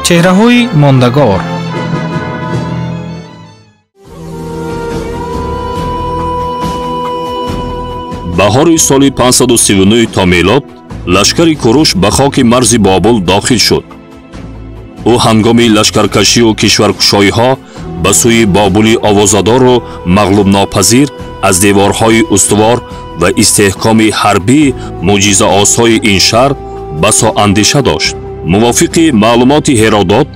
Чеҳраҳои мондагор. Баҳори соли 539 то мелод лашкари Куруш ба хоки марзи Бобул дохил шуд. Ӯ ҳангоми лашкаркашию кишваркушоиҳо ба сӯи Бобули овозадору мағлубнопазир аз деворҳои устувор ва истеҳкоми ҳарбии мӯъҷизаосои ин шаҳр басо андеша дошт. Мувофиқи маълумоти Ҳеродот,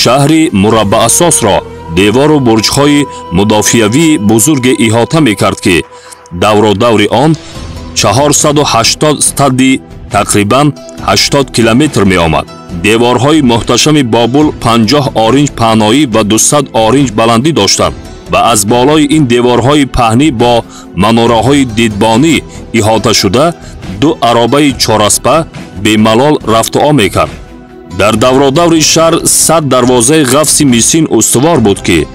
шаҳри мураббаасосро девору бурҷҳои мудофиавии бузурге иҳота мекард, ки давродаври он 480 стадди тақрибан 80 километр меомад. Деворҳои муҳташами Бобул 50 оринҷ паҳноӣ ва 200 оринҷ баландӣ доштанд ва аз болои ин деворҳои паҳнӣ бо манораҳои дидбонӣ иҳота шуда ду аробаи чораспа бемалол рафтуо мекард. Дар давродаври шаҳр 100 дарвозаи ғафси мисин устувор буд, ки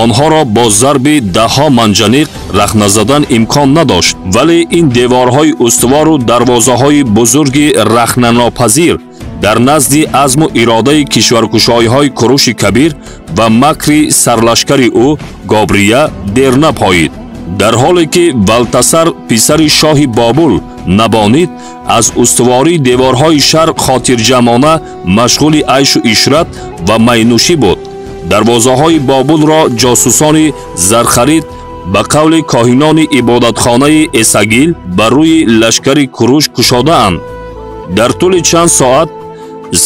онҳоро бо зарби даҳҳо манҷаниқ рахна задан имкон надошт, вале ин деворҳои устувору дарвозаҳои бузурги рахнанопазир дар назди азму иродаи кишваркушоиҳои Куруши Кабир ва макри сарлашкари ӯ Гобрия дер напоид. Дар ҳоле ки Валтасар писари шоҳи Бобул Набонид аз устувории деворҳои шаҳр хотирҷамъона машғули айшу ишрат ва майнӯшӣ буд, дарвозаҳои Бобулро ҷосусони зархарид ба қавли коҳинони ибодатхонаи Эсагил ба рӯи лашкари Куруш кушодаанд. Дар тӯли чанд соат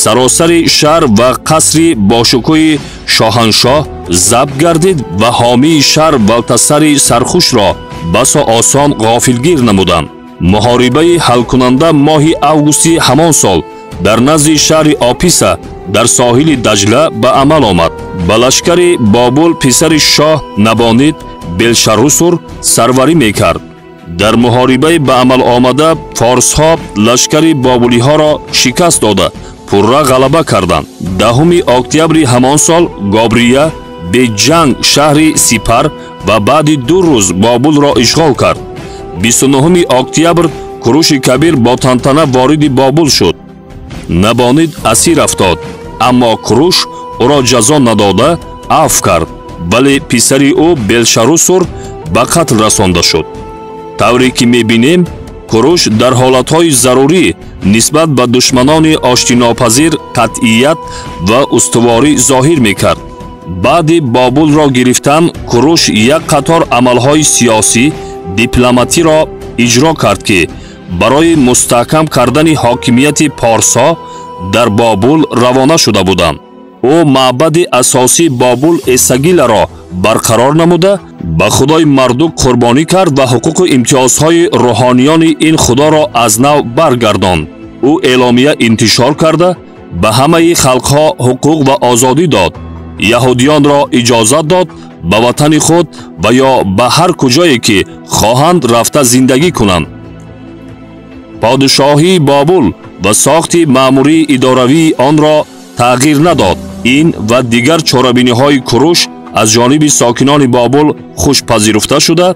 саросари шаҳр ва қасри бошукӯҳи шоҳаншоҳ забт гардид ва ҳомии шаҳр Валтасари сархушро басо осон ғофилгир намуданд. Муҳорибаи ҳалкунанда моҳи августи ҳамон сол дар назди шаҳри Описа дар соҳили Даҷла ба амал омад. Ба лашкари Бобул писари шоҳ Набонид Белшарусур сарварӣ мекард. Дар муҳорибаи ба амал омада форсҳо лашкари бобулиҳоро шикаст дода пурра ғалаба карданд. 10 октябри ҳамон сол Гобрия беҷанг шаҳри Сипар ва баъди 2 рӯз Бобулро ишғол кард. 29 октябр Куруши Кабир бо тантана вориди Бобул шуд. Набонид асир афтод, аммо Куруш ӯро ҷазо надода афв кард, вале писари ӯ Белшарусур ба қатл расонда шуд. Тавре ки мебинем, Куруш дар ҳолатҳои зарурӣ нисбат ба душманони оштинопазир қатъият ва устуворӣ зоҳир мекард. Баъди Бобулро гирифтан Куруш як қатор амалҳои сиёсӣ дипломатиро иҷро кард, ки барои мустаҳкам кардани ҳокимияти порсҳо дар Бобул равона шуда буданд. Ӯ маъбади асосии Бобул Эсагиларо барқарор намуда, ба худои Мардук қурбонӣ кард ва ҳуқуқу имтиёзҳои рӯҳониёни ин худоро аз нав баргардонд. Ӯ эъломия интишор карда, ба ҳамаи халқҳо ҳуқуқ ва озодӣ дод, яҳудиёнро иҷозат дод ба ватани худ ва ё ба ҳар куҷое ки хоҳанд рафта зиндагӣ кунанд. Подшоҳии Бобул ва сохти маъмурии идоравии онро тағйир надод. Ин ва дигар чорабиниҳои Куруш аз ҷониби сокинони Бобул хушпазируфта шуда,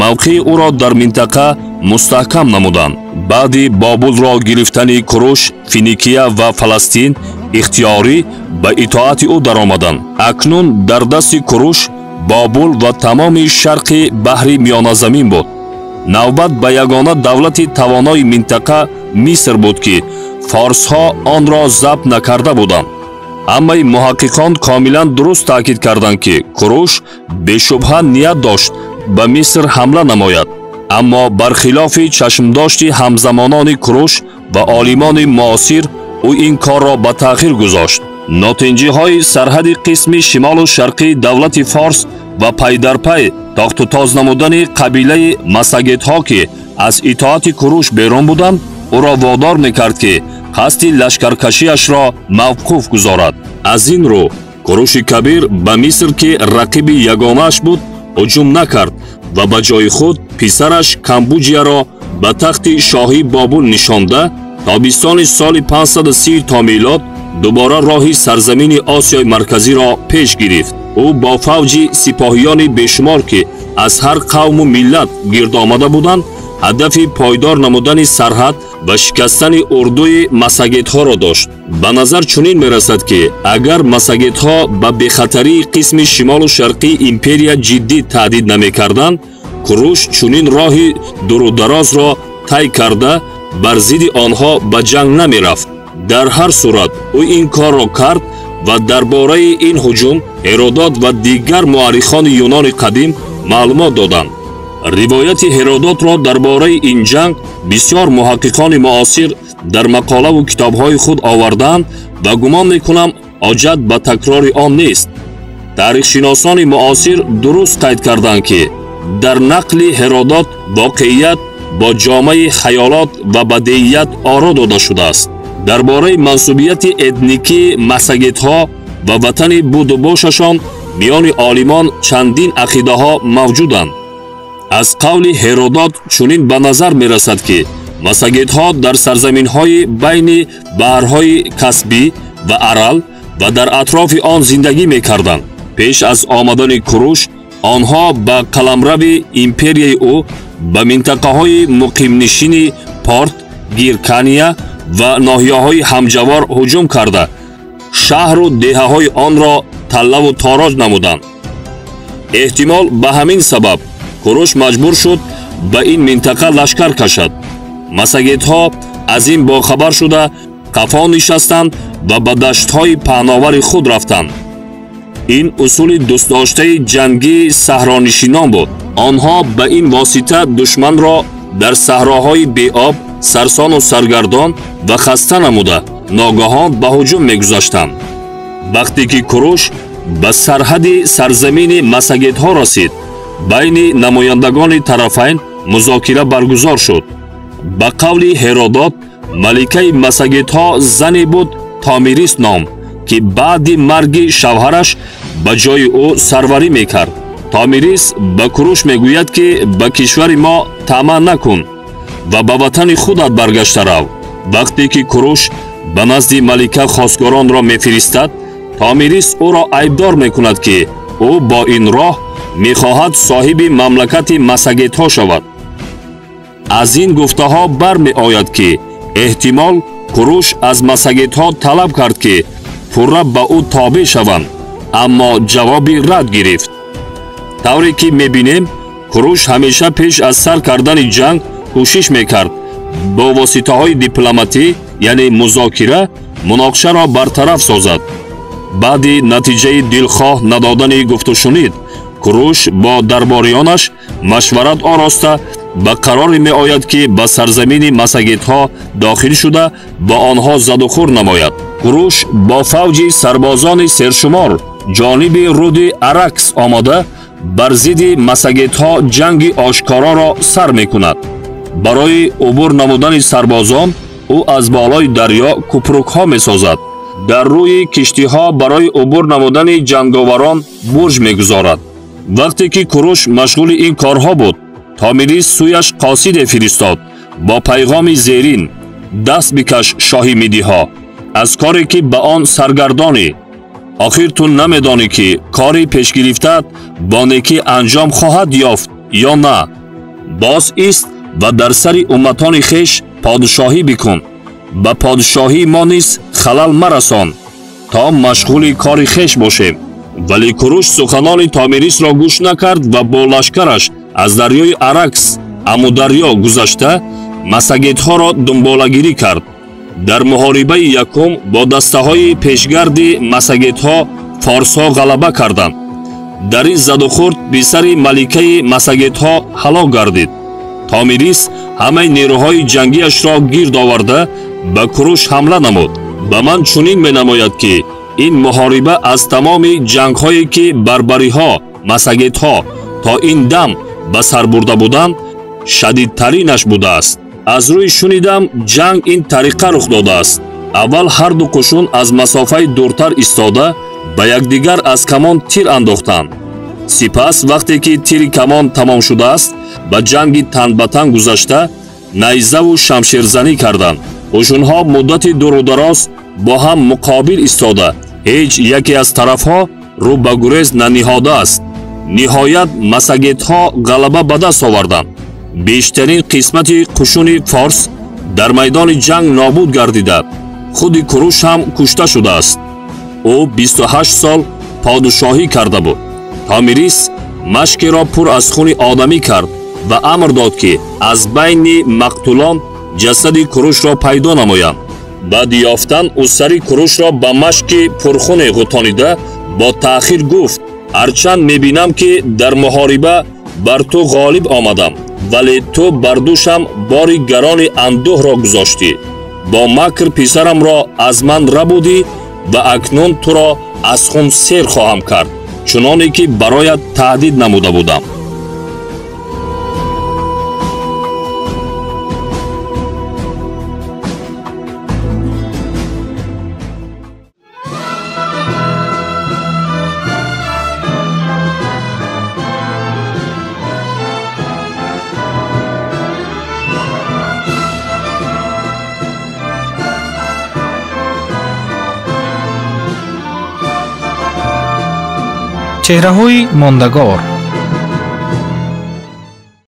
мавқеи ӯро дар минтақа мустаҳкам намуданд. Баъди Бобулро гирифтани Куруш, Финикия ва Фаластин ихтиёрӣ ба итоати ӯ даромаданд. Акнун дар дасти Куруш Бобул ва тамоми шарқи баҳри Миёназамин буд. Навбат ба ягона давлати тавонои минтақа Миср буд, ки форсҳо онро забт накарда буданд. Ҳамаи муҳаққиқон комилан дуруст таъкид карданд, ки Куруш бешубҳа ният дошт ба Миср ҳамла намояд, аммо бархилофи чашмдошти ҳамзамонони Куруш ва олимони муосир ӯ ин корро ба таъхир гузошт. Нотинҷиҳои сарҳади қисми шимолу шарқии давлати форс ва пайдарпай тохтутоз намудани қабилаи массагетҳо, ки аз итоати Куруш берун буданд, ӯро водор мекард, ки қасди лашкаркашиашро мавқуф гузорад. Аз ин рӯ Куруши Кабир ба Миср, ки рақиби ягонааш буд, ҳуҷум накард ва ба ҷои худ писараш Камбуҷияро ба тахти шоҳии Бобул нишонда, тобистони соли 530 то милод дубора роҳи сарзамини Осиёи Марказиро пеш гирифт. Ӯ бо фавҷи сипоҳиёни бешумор, ки аз ҳар қавму миллат гирд омада буданд, ҳадафи пойдор намудани сарҳад ва шикастани урдуи массагетҳоро дошт. Ба назар чунин мерасад, ки агар массагетҳо ба бехатарии қисми шимолу шарқии империя ҷиддӣ таҳдид намекарданд, Куруш чунин роҳи дурударозро тай карда бар зидди онҳо ба ҷанг намерафт. Дар ҳар сурат ӯ ин корро кард ва дар бораи ин ҳуҷум Ҳеродот ва дигар муаррихони юнони қадим маълумот доданд. Ривояти Ҳеродотро дар бораи ин ҷанг бисёр муҳаққиқони муосир дар мақолаву китобҳои худ овардаанд ва гумон мекунам ҳоҷат ба такрори он нест. Таърихшиносони муосир дуруст қайд карданд, ки дар нақли Ҳеродот воқеият бо ҷомаи хаёлот ва бадеият оро дода шудааст. Дар бораи мансубияти этникии массагетҳо ва ватани будубошашон миёни олимон чандин ақидаҳо мавҷуданд. Аз қавли Ҳеродот чунин ба назар мерасад, ки массагетҳо дар сарзаминҳои байни баҳрҳои Каспӣ ва Арал ва дар атрофи он зиндагӣ мекарданд. Пеш аз омадани Куруш онҳо ба қаламрави империяи ӯ ба минтақаҳои муқимнишини Порт, Гиркания ва ноҳияҳои ҳамҷавор ҳуҷум карда, шаҳру деҳаҳои онро таллаву тороҷ намуданд. Эҳтимол ба ҳамин сабаб Куруш маҷбур шуд ба ин минтақа лашкар кашад. Массагетҳо аз ин бохабар шуда қафо нишастанд ва ба даштҳои паҳновари худ рафтанд. Ин усули дӯстдоштаи ҷангии саҳронишинон буд. Онҳо ба ин восита душманро дар саҳроҳои беоб сарсону саргардон ва хаста намуда ногаҳон ба ҳуҷум мегузаштанд. Вақте ки Куруш ба сарҳади сарзамини массагетҳо расид, байни намояндагони тарафайн музокира баргузор шуд. Ба қавли Ҳеродот, маликаи массагетҳо зане буд Томирис ном, ки баъди марги шавҳараш ба ҷои ӯ сарварӣ мекард. Томирис ба Куруш мегӯяд, ки ба кишвари мо таъма накун ва ба ватани худат баргашта рав. Вақте ки Куруш ба назди малика хостгоронро мефиристад, Томирис ӯро айбдор мекунад, ки ӯ бо ин роҳ мехоҳад соҳиби мамлакати массагетҳо шавад. Аз ин гуфтаҳо бармеояд, ки эҳтимол Куруш аз массагетҳо талаб кард, ки пурра ба ӯ тобеъ шаванд, аммо ҷавоби рад гирифт. Тавре ки мебинем, Куруш ҳамеша пеш аз сар кардани ҷанг кӯшиш мекард бо воситаҳои дипломатӣ, яъне музокира, муноқишаро бартараф созад. Баъди натиҷаи дилхоҳ надодани гуфтушунид, Куруш бо дарбориёнаш машварат ороста ба қароре меояд, ки ба сарзамини массагетҳо дохил шуда ба онҳо задухӯр намояд. Куруш бо фавҷи сарбозони сершумор ҷониби руди Аракс омода бар зидди массагетҳо ҷанги ошкороро сар мекунад. Барои убур намудани сарбозон ӯ аз болои дарё купрукҳо месозад. Дар рӯи киштиҳо барои убур намудани ҷанговарон бурҷ мегузорад. Вақте ки Куруш машғули ин корҳо буд, Томирис сӯяш қосиде фиристод бо пайғоми зерин: даст бикаш, шоҳи мидиҳо, аз коре ки ба он саргардонӣ. Охир ту намедонӣ, ки кори пешгирифтаат бо некӣ анҷом хоҳад ёфт ё на. Боз ист ва дар сари умматони хеш подшоҳӣ бикун. Ба подшоҳии мо низ халал марасон, то машғули кори хеш бошем. Вале Куруш суханони Томирисро гӯш накард ва бо лашкараш аз дарёи Аракс Амударё гузашта массагетҳоро дунболагирӣ кард. Дар муҳорибаи якум бо дастаҳои пешгарди массагетҳо форсҳо ғалаба карданд. Дар ин задухӯрд писари маликаи массагетҳо ҳалок гардид. Томирис ҳамаи нерӯҳои ҷангиашро гирд оварда ба Куруш ҳамла намуд. Ба ман чунин менамояд, ки ин муҳориба аз тамоми ҷангҳое ки барбариҳо, массагетҳо то ин дам ба сар бурда буданд, шадидтаринаш будааст. Аз рӯи шунидам, ҷанг ин тариқа рух додааст. Аввал ҳар ду қушун аз масофаи дуртар истода ба якдигар аз камон тир андохтанд. Сипас вақте ки тири камон тамом шудааст, ба ҷанги тан ба тан гузашта найзаву шамшерзанӣ карданд. Қушунҳо муддати дурудароз бо ҳам муқобил истода, ҳеҷ яке аз тарафҳо рӯ ба гурез наниҳодааст. Ниҳоят массагетҳо ғалаба ба даст оварданд. Бештарин қисмати қушуни форс дар майдони ҷанг нобуд гардида, худи Куруш ҳам кушта шудааст. Ӯ 28 сол подшоҳӣ карда буд. Томирис машкеро пур аз хуни одамӣ кард ва амр дод, ки аз байни мақтулон ҷасади Курушро пайдо намоянд. Баъди ёфтан ӯ сари Курушро ба машки пурхуне ғутонида бо таъхир гуфт: ҳарчанд мебинам, ки дар муҳориба бар ту ғолиб омадам, вале ту бар дӯшам бори гарони андӯҳро гузоштӣ. Бо макр писарамро аз ман рабудӣ ва акнун туро аз хун сер хоҳам кард, чуноне ки бароят таҳдид намуда будам. Чеҳраҳои мондагор.